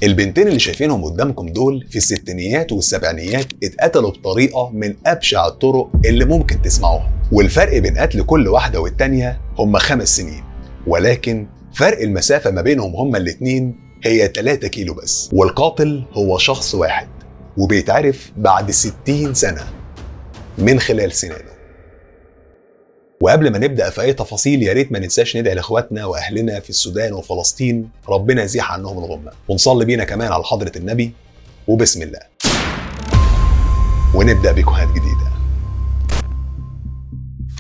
البنتين اللي شايفينهم قدامكم دول في الستينيات والسبعينيات اتقتلوا بطريقة من ابشع الطرق اللي ممكن تسمعوها، والفرق بين قتل كل واحدة والتانية هم 5 سنين، ولكن فرق المسافة ما بينهم هما الاتنين هي 3 كيلو بس، والقاتل هو شخص واحد وبيتعرف بعد 60 سنة من خلال سنانه. وقبل ما نبدأ في أي تفاصيل يا ريت ما ننساش ندعي لإخواتنا وأهلنا في السودان وفلسطين، ربنا يزيح عنهم الغمة، ونصلي بينا كمان على حضرة النبي. وبسم الله ونبدأ بكوهات جديدة.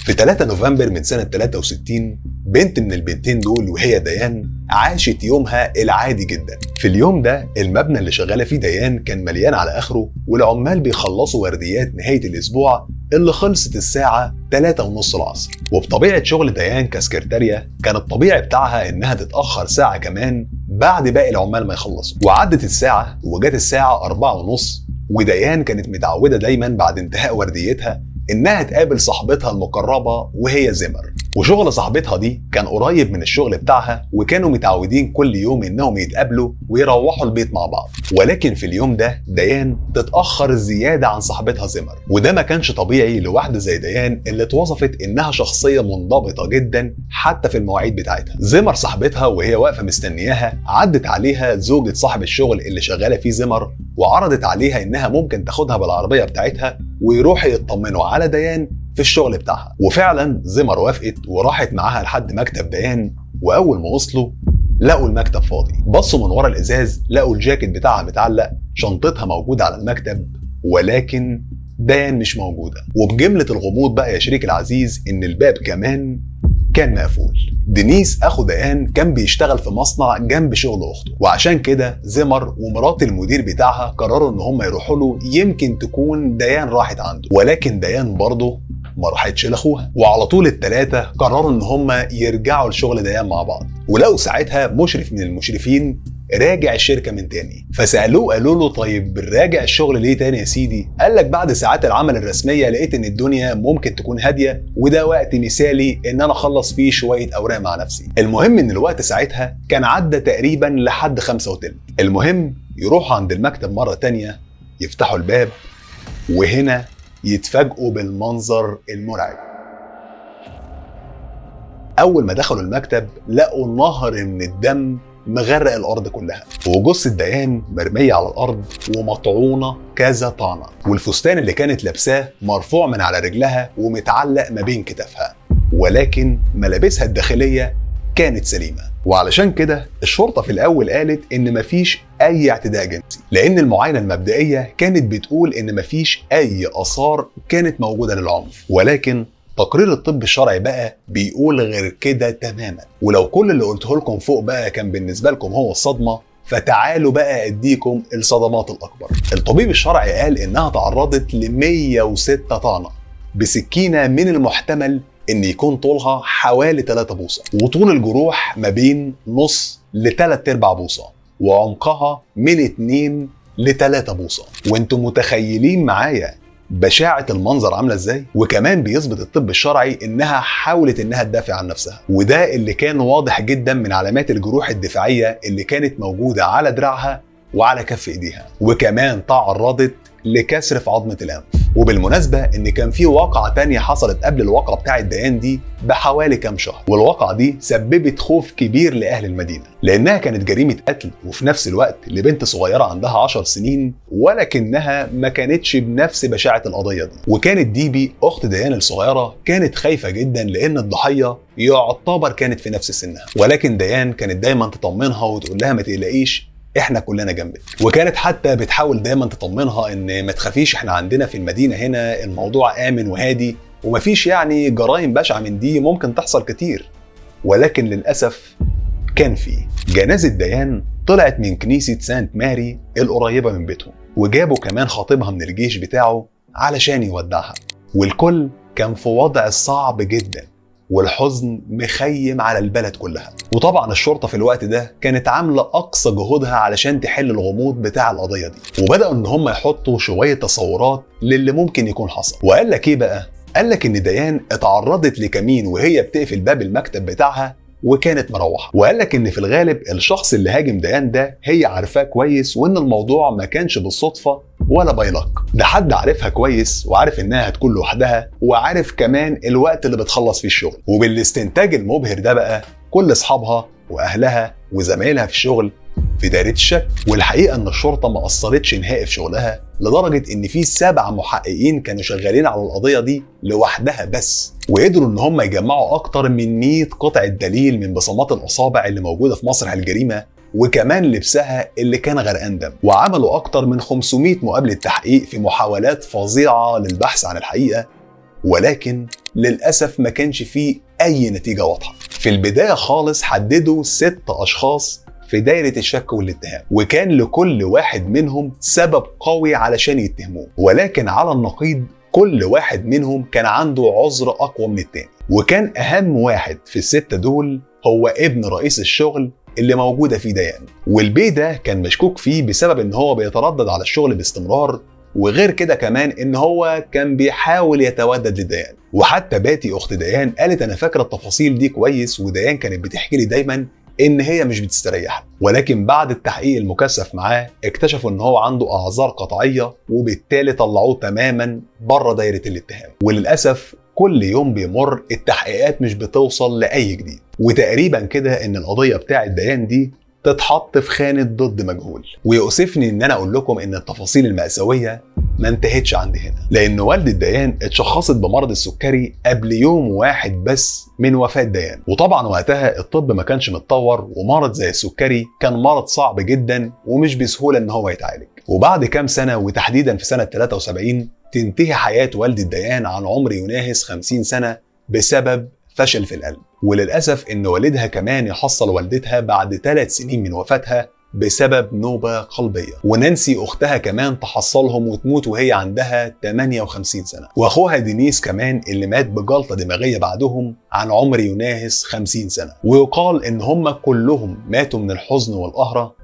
في 3 نوفمبر من سنة 63 بنت من البنتين دول وهي ديان عاشت يومها العادي جدا. في اليوم ده المبنى اللي شغالة فيه ديان كان مليان على آخره، والعمال بيخلصوا ورديات نهاية الأسبوع اللي خلصت الساعة 3:30 العصر. وبطبيعة شغل ديان كسكرتارية كان الطبيعي بتاعها إنها تتأخر ساعة كمان بعد باقي العمال ما يخلصوا. وعدت الساعة وجت الساعة 4:30، وديان كانت متعودة دايما بعد انتهاء ورديتها إنها تقابل صاحبتها المقربة وهي زمر. وشغل صاحبتها دي كان قريب من الشغل بتاعها، وكانوا متعودين كل يوم إنهم يتقابلوا ويروحوا البيت مع بعض. ولكن في اليوم ده ديان تتأخر زيادة عن صاحبتها زمر، وده ما كانش طبيعي لواحدة زي ديان اللي اتوصفت إنها شخصية منضبطة جدا حتى في المواعيد بتاعتها. زمر صاحبتها وهي واقفة مستنياها عدت عليها زوجة صاحب الشغل اللي شغالة فيه زمر، وعرضت عليها إنها ممكن تاخدها بالعربية بتاعتها ويروحوا يطمنوا على ديان في الشغل بتاعها. وفعلا زمر وافقت وراحت معاها لحد مكتب ديان، واول ما وصلوا لقوا المكتب فاضي. بصوا من ورا الازاز لقوا الجاكيت بتاعها متعلق، شنطتها موجودة على المكتب، ولكن ديان مش موجودة. وبجمله الغموض بقى يا شريك العزيز ان الباب كمان كان مقفول. دينيس اخو ديان كان بيشتغل في مصنع جنب شغل اخته، وعشان كده زمر ومرات المدير بتاعها قرروا ان هم يروحوا له، يمكن تكون ديان راحت عنده. ولكن ديان برضه ما راحتش لاخوها، وعلى طول الثلاثة قرروا ان هم يرجعوا لشغل ديان مع بعض. ولقوا ساعتها مشرف من المشرفين راجع الشركة من تاني، فسالوه قالوا له طيب راجع الشغل ليه تاني يا سيدي؟ قال لك بعد ساعات العمل الرسمية لقيت ان الدنيا ممكن تكون هادية، وده وقت مثالي ان انا اخلص فيه شوية اوراق مع نفسي. المهم ان الوقت ساعتها كان عدى تقريبا لحد 5:20. المهم يروحوا عند المكتب مرة تانية، يفتحوا الباب، وهنا يتفاجئوا بالمنظر المرعب. اول ما دخلوا المكتب لقوا نهر من الدم مغرق الارض كلها، وجثه ديان مرمية على الارض ومطعونه كذا طعنه، والفستان اللي كانت لابساه مرفوع من على رجلها ومتعلق ما بين كتافها، ولكن ملابسها الداخلية كانت سليمة. وعلشان كده الشرطة في الاول قالت ان مفيش اي اعتداء جنسي، لان المعاينة المبدئية كانت بتقول ان مفيش اي اثار كانت موجودة للعنف. ولكن تقرير الطب الشرعي بقى بيقول غير كده تماما. ولو كل اللي قلته لكم فوق بقى كان بالنسبة لكم هو الصدمة، فتعالوا بقى اديكم الصدمات الاكبر. الطبيب الشرعي قال انها تعرضت ل 106 طعنه بسكينة من المحتمل ان يكون طولها حوالي 3 بوصه، وطول الجروح ما بين نص ل3/4 بوصه، وعمقها من 2 ل3 بوصه. وانتم متخيلين معايا بشاعة المنظر عاملة ازاي؟ وكمان بيثبت الطب الشرعي انها حاولت انها تدافع عن نفسها، وده اللي كان واضح جدا من علامات الجروح الدفاعية اللي كانت موجودة على دراعها وعلى كف ايديها، وكمان تعرضت لكسر في عظمة الانف. وبالمناسبة ان كان في واقعة تانية حصلت قبل الواقعة بتاعة ديان دي بحوالي كام شهر، والواقعة دي سببت خوف كبير لأهل المدينة، لأنها كانت جريمة قتل وفي نفس الوقت لبنت صغيرة عندها 10 سنين، ولكنها ما كانتش بنفس بشاعة القضية دي. وكانت ديبي أخت ديان الصغيرة كانت خايفة جدا لأن الضحية يعتبر كانت في نفس سنها، ولكن ديان كانت دايما تطمنها وتقول لها ما تقلقيش احنا كلنا جنبك. وكانت حتى بتحاول دايما تطمنها ان ما تخافيش، احنا عندنا في المدينة هنا الموضوع امن وهادي ومفيش يعني جرائم بشعة من دي ممكن تحصل كتير. ولكن للاسف كان فيه. جنازه ديان طلعت من كنيسة سانت ماري القريبة من بيتهم، وجابوا كمان خطيبها من الجيش بتاعه علشان يودعها، والكل كان في وضع صعب جدا والحزن مخيم على البلد كلها. وطبعا الشرطة في الوقت ده كانت عاملة أقصى جهودها علشان تحل الغموض بتاع القضية دي، وبدأوا إن هم يحطوا شوية تصورات للي ممكن يكون حصل. وقال لك إيه بقى؟ قال لك إن ديان اتعرضت لكمين وهي بتقفل باب المكتب بتاعها وكانت مروحة. وقال لك ان في الغالب الشخص اللي هاجم ديان ده هي عارفاه كويس، وان الموضوع ما كانش بالصدفة ولا by luck، ده حد عارفها كويس وعارف انها هتكون لوحدها وعارف كمان الوقت اللي بتخلص فيه الشغل. وبالاستنتاج المبهر ده بقى كل اصحابها واهلها وزمايلها في الشغل في دايرة الشك. والحقيقة ان الشرطة ما قصرتش نهائي في شغلها، لدرجة ان في 7 محققين كانوا شغالين على القضية دي لوحدها بس، وقدروا ان هم يجمعوا اكتر من 100 قطعه دليل من بصمات الاصابع اللي موجودة في مسرح الجريمة، وكمان لبسها اللي كان غرقان دم، وعملوا اكتر من 500 مقابله تحقيق في محاولات فظيعة للبحث عن الحقيقة، ولكن للاسف ما كانش فيه اي نتيجة واضحة. في البداية خالص حددوا 6 اشخاص في دايرة الشك والاتهام، وكان لكل واحد منهم سبب قوي علشان يتهموه، ولكن على النقيض كل واحد منهم كان عنده عذر أقوى من التاني. وكان أهم واحد في ال6 دول هو ابن رئيس الشغل اللي موجودة فيه ديان، والبي ده كان مشكوك فيه بسبب إن هو بيتردد على الشغل باستمرار، وغير كده كمان إن هو كان بيحاول يتودد لديان. وحتى باتي أخت ديان قالت أنا فاكرة التفاصيل دي كويس، وديان كانت بتحكي لي دايما إن هي مش بتستريح، ولكن بعد التحقيق المكثف معاه اكتشفوا إن هو عنده أعذار قطعية، وبالتالي طلعوه تماما بره دايرة الاتهام. وللأسف كل يوم بيمر التحقيقات مش بتوصل لأي جديد، وتقريبا كده إن القضية بتاعة ديان دي تتحط في خانة ضد مجهول. ويؤسفني إن أنا أقول لكم إن التفاصيل المأساوية ما انتهتش عند هنا، لأن والدة ديان اتشخصت بمرض السكري قبل يوم واحد بس من وفاة ديان، وطبعا وقتها الطب ما كانش متطور، ومرض زي السكري كان مرض صعب جدا ومش بسهولة إن هو يتعالج. وبعد كام سنة وتحديدا في سنة 73 تنتهي حياة والدة ديان عن عمر يناهز 50 سنة بسبب فشل في القلب. وللأسف إن والدها كمان يحصل والدتها بعد 3 سنين من وفاتها بسبب نوبة قلبية، ونانسي أختها كمان تحصلهم وتموت وهي عندها 58 سنة، وأخوها دينيس كمان اللي مات بجلطة دماغية بعدهم عن عمر يناهز 50 سنة. ويقال إن هم كلهم ماتوا من الحزن والقهرة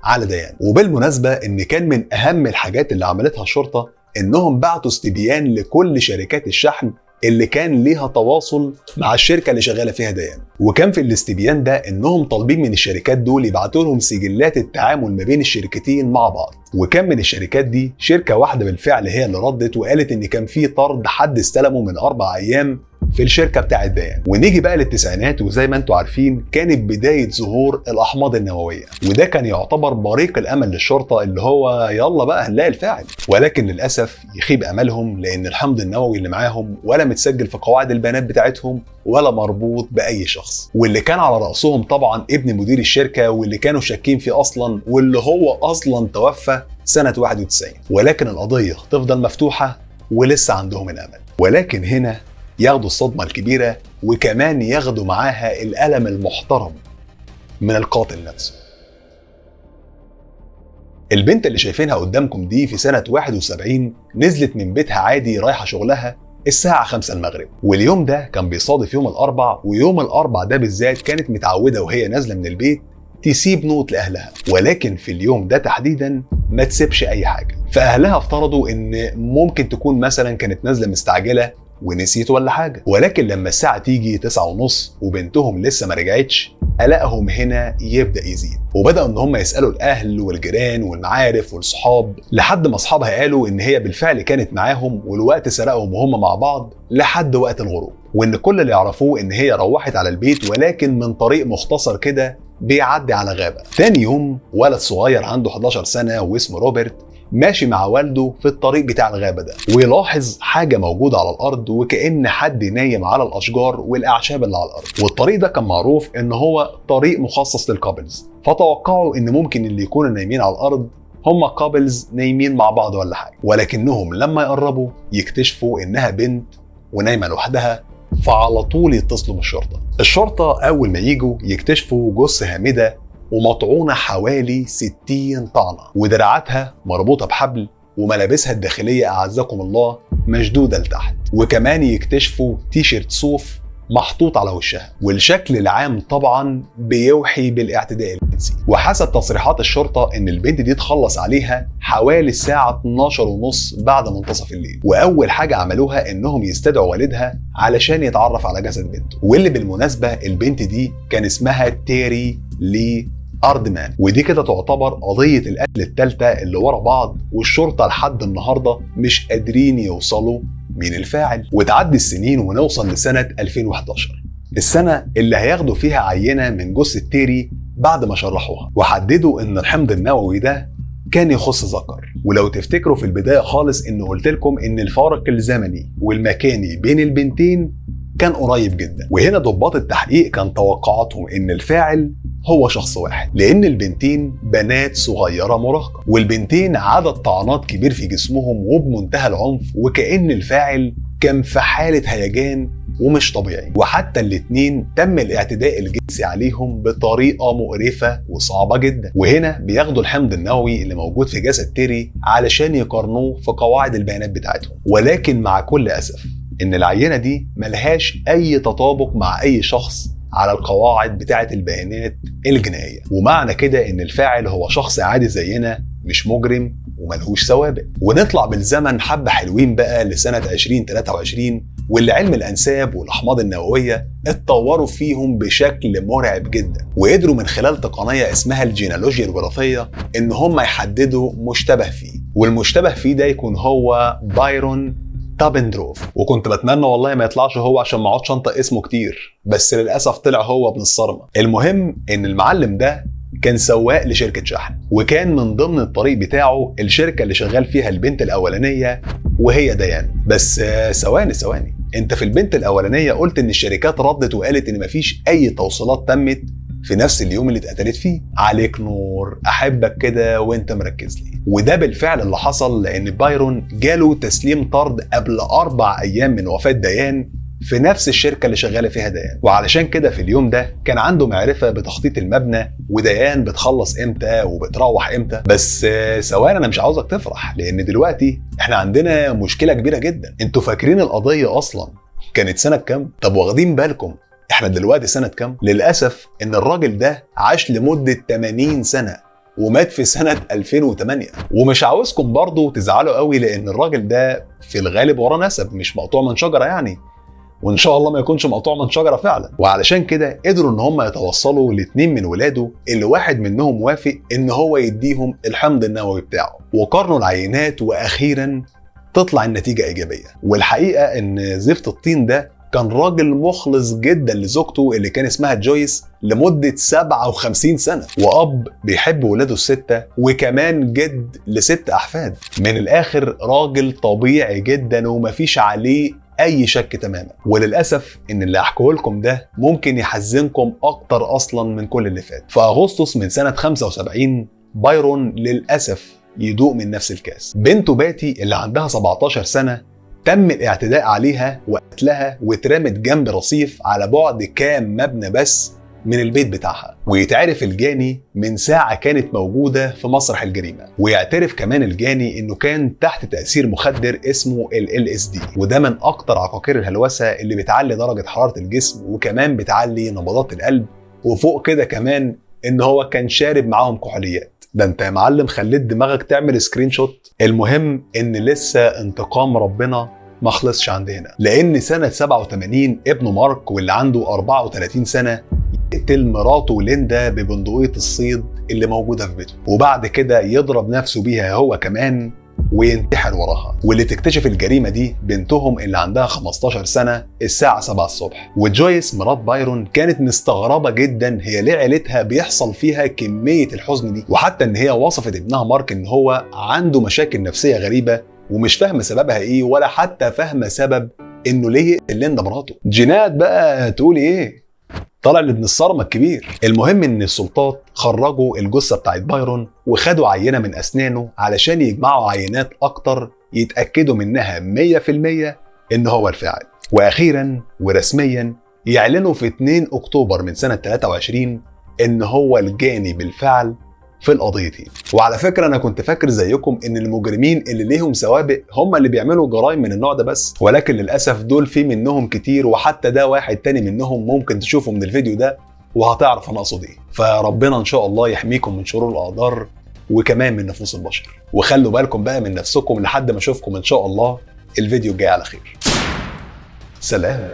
على ديان. وبالمناسبة إن كان من أهم الحاجات اللي عملتها الشرطة إنهم بعتوا استبيان لكل شركات الشحن اللي كان ليها تواصل مع الشركة اللي شغالة فيها ديان، وكان في الاستبيان ده انهم طالبين من الشركات دول يبعتوا لهم سجلات التعامل ما بين الشركتين مع بعض. وكان من الشركات دي شركة واحدة بالفعل هي اللي ردت وقالت ان كان في طرد حد استلمه من 4 ايام في الشركة بتاعت ديان. ونيجي بقى للتسعينات، وزي ما انتم عارفين كانت بداية ظهور الاحماض النووية، وده كان يعتبر بريق الامل للشرطة اللي هو يلا بقى هنلاقي الفاعل، ولكن للاسف يخيب املهم لان الحمض النووي اللي معاهم ولا متسجل في قواعد البيانات بتاعتهم ولا مربوط باي شخص، واللي كان على راسهم طبعا ابن مدير الشركة واللي كانوا شاكين فيه اصلا واللي هو اصلا توفى سنة 91. ولكن القضية تفضل مفتوحة ولسه عندهم الامل، ولكن هنا ياخدوا الصدمة الكبيرة وكمان ياخدوا معاها الألم المحترم من القاتل نفسه. البنت اللي شايفينها قدامكم دي في سنة 71 نزلت من بيتها عادي رايحة شغلها الساعة 5 المغرب، واليوم ده كان بيصادف يوم الأربع، ويوم الأربع ده بالذات كانت متعودة وهي نازلة من البيت تسيب note لأهلها، ولكن في اليوم ده تحديدا ما تسيبش أي حاجة. فأهلها افترضوا إن ممكن تكون مثلا كانت نازلة مستعجلة ونسيت ولا حاجة، ولكن لما الساعة تيجي 9:30 وبنتهم لسه ما رجعتش قلقهم هنا يبدأ يزيد، وبدأوا إن هم يسألوا الأهل والجيران والمعارف والصحاب، لحد ما أصحابها قالوا إن هي بالفعل كانت معاهم والوقت سرقهم وهم مع بعض لحد وقت الغروب، وإن كل اللي يعرفوه إن هي روحت على البيت ولكن من طريق مختصر كده بيعدي على غابة. تاني يوم ولد صغير عنده 11 سنة واسمه روبرت ماشي مع والده في الطريق بتاع الغابة ده، ويلاحظ حاجة موجودة على الأرض وكأن حد نايم على الأشجار والأعشاب اللي على الأرض، والطريق ده كان معروف إن هو طريق مخصص لل couples، فتوقعوا إن ممكن اللي يكونوا نايمين على الأرض هم couples نايمين مع بعض ولا حاجة، ولكنهم لما يقربوا يكتشفوا إنها بنت ونايمة لوحدها، فعلى طول يتصلوا بالشرطة. الشرطة أول ما يجوا يكتشفوا جثة هامدة ومطعونة حوالي 60 طعنة، ودراعاتها مربوطة بحبل، وملابسها الداخلية أعزكم الله مشدودة لتحت، وكمان يكتشفوا تيشيرت صوف محطوط على وشها، والشكل العام طبعا بيوحي بالاعتداء الجنسي. وحسب تصريحات الشرطة ان البنت دي اتخلص عليها حوالي الساعة 12:30 بعد منتصف الليل، واول حاجة عملوها انهم يستدعوا والدها علشان يتعرف على جسد بنته، واللي بالمناسبة البنت دي كان اسمها تيري لي أردمان. ودي كده تعتبر قضية القتل الثالثة اللي ورا بعض، والشرطة لحد النهاردة مش قادرين يوصلوا مين الفاعل. وتعدي السنين ونوصل لسنة 2011، السنة اللي هياخدوا فيها عينة من جثة تيري بعد ما شرحوها، وحددوا ان الحمض النووي ده كان يخص ذكر. ولو تفتكروا في البداية خالص ان قلت لكم ان الفارق الزمني والمكاني بين البنتين كان قريب جدا، وهنا ضباط التحقيق كان توقعاتهم ان الفاعل هو شخص واحد، لان البنتين بنات صغيرة مراهقة، والبنتين عدد طعنات كبير في جسمهم وبمنتهى العنف، وكأن الفاعل كان في حالة هيجان ومش طبيعي. وحتى الاتنين تم الاعتداء الجنسي عليهم بطريقة مقرفة وصعبة جدا. وهنا بياخدوا الحمض النووي اللي موجود في جسد تيري علشان يقارنوه في قواعد البيانات بتاعتهم، ولكن مع كل أسف إن العينة دي ملهاش أي تطابق مع أي شخص على القواعد بتاعة البيانات الجنائية. ومعنى كده إن الفاعل هو شخص عادي زينا، مش مجرم وملهوش سوابق. ونطلع بالزمن حبة حلوين بقى لسنة 2023، واللي علم الأنساب والأحماض النووية اتطوروا فيهم بشكل مرعب جدا، وقدروا من خلال تقنية اسمها الجينالوجيا الوراثية إن هم يحددوا مشتبه فيه، والمشتبه فيه ده يكون هو بايرون تابندروف. وكنت بتمنى والله ما يطلعش هو عشان ما اقعدش انطق اسمه كتير، بس للاسف طلع هو ابن الصرمه. المهم ان المعلم ده كان سواق لشركة شحن، وكان من ضمن الطريق بتاعه الشركة اللي شغال فيها البنت الاولانية وهي ديان. بس ثواني، انت في البنت الاولانية قلت ان الشركات ردت وقالت ان مفيش اي توصيلات تمت في نفس اليوم اللي اتقتلت فيه. عليك نور، احبك كده وانت مركز لي. وده بالفعل اللي حصل، لان بايرون جاله تسليم طرد قبل 4 ايام من وفاة ديان في نفس الشركة اللي شغالة فيها ديان، وعلشان كده في اليوم ده كان عنده معرفة بتخطيط المبنى وديان بتخلص امتى وبتروح امتى. بس ثواني، انا مش عاوزك تفرح، لان دلوقتي احنا عندنا مشكلة كبيرة جدا. انتوا فاكرين القضية اصلا كانت سنة كام؟ طب واخدين بالكم احنا دلوقتي سنة كام؟ للأسف ان الراجل ده عاش لمدة 80 سنة ومات في سنة 2008. ومش عاوزكم برضو تزعلوا قوي، لان الراجل ده في الغالب وراه نسب، مش مقطوع من شجرة يعني، وان شاء الله ما يكونش مقطوع من شجرة فعلا. وعلشان كده قدروا ان هم يتوصلوا لاتنين من ولاده، اللي واحد منهم وافق ان هو يديهم الحمض النووي بتاعه، وقارنوا العينات، واخيرا تطلع النتيجة ايجابية. والحقيقة ان زفت الطين ده كان راجل مخلص جدا لزوجته اللي كان اسمها جويس لمدة 57 سنة، وأب بيحب ولاده ال6، وكمان جد ل6 أحفاد. من الآخر راجل طبيعي جدا ومفيش عليه أي شك تماما. وللأسف إن اللي أحكيه لكم ده ممكن يحزنكم أكتر أصلا من كل اللي فات. في أغسطس من سنة 75 بايرون للأسف يدوق من نفس الكاس. بنته باتي اللي عندها 17 سنة تم الاعتداء عليها وقتلها، واترمت جنب رصيف على بعد كام مبنى بس من البيت بتاعها. ويتعرف الجاني من ساعة كانت موجودة في مسرح الجريمة. ويعترف كمان الجاني انه كان تحت تأثير مخدر اسمه ال LSD، وده من اكتر عقاقير الهلوسة اللي بتعلي درجة حرارة الجسم وكمان بتعلي نبضات القلب، وفوق كده كمان ان هو كان شارب معاهم كحوليات. ده انت يا معلم خليت دماغك تعمل screenshot. المهم ان لسه انتقام ربنا ما خلصش عند هنا، لان سنة 87 ابنه مارك واللي عنده 34 سنة يقتل مراته ليندا ببندقية الصيد اللي موجودة في بيته، وبعد كده يضرب نفسه بيها هو كمان وينتحر وراها. واللي تكتشف الجريمة دي بنتهم اللي عندها 15 سنة الساعة 7 الصبح. وجويس مرات بايرون كانت مستغربة جدا هي ليه عيلتها بيحصل فيها كمية الحزن دي، وحتى ان هي وصفت ابنها مارك ان هو عنده مشاكل نفسية غريبة ومش فاهمة سببها ايه، ولا حتى فاهمة سبب انه ليه يقتل ليندا مراته. جينات بقى تقول ايه، طلع لابن الصرمة الكبير. المهم ان السلطات خرجوا الجثة بتاعت بايرون وخدوا عينة من اسنانه علشان يجمعوا عينات اكتر يتأكدوا منها 100% ان هو الفاعل. واخيرا ورسميا يعلنوا في 2 اكتوبر من سنة 23 ان هو الجاني بالفعل في القضيتين. وعلى فكرة انا كنت فاكر زيكم ان المجرمين اللي ليهم سوابق هم اللي بيعملوا جرائم من النوع ده بس، ولكن للاسف دول في منهم كتير، وحتى ده واحد تاني منهم ممكن تشوفه من الفيديو ده وهتعرف انا اقصد ايه. فربنا ان شاء الله يحميكم من شرور الاقدار وكمان من نفوس البشر، وخلوا بالكم بقى من نفسكم لحد ما اشوفكم ان شاء الله الفيديو الجاي على خير. سلام.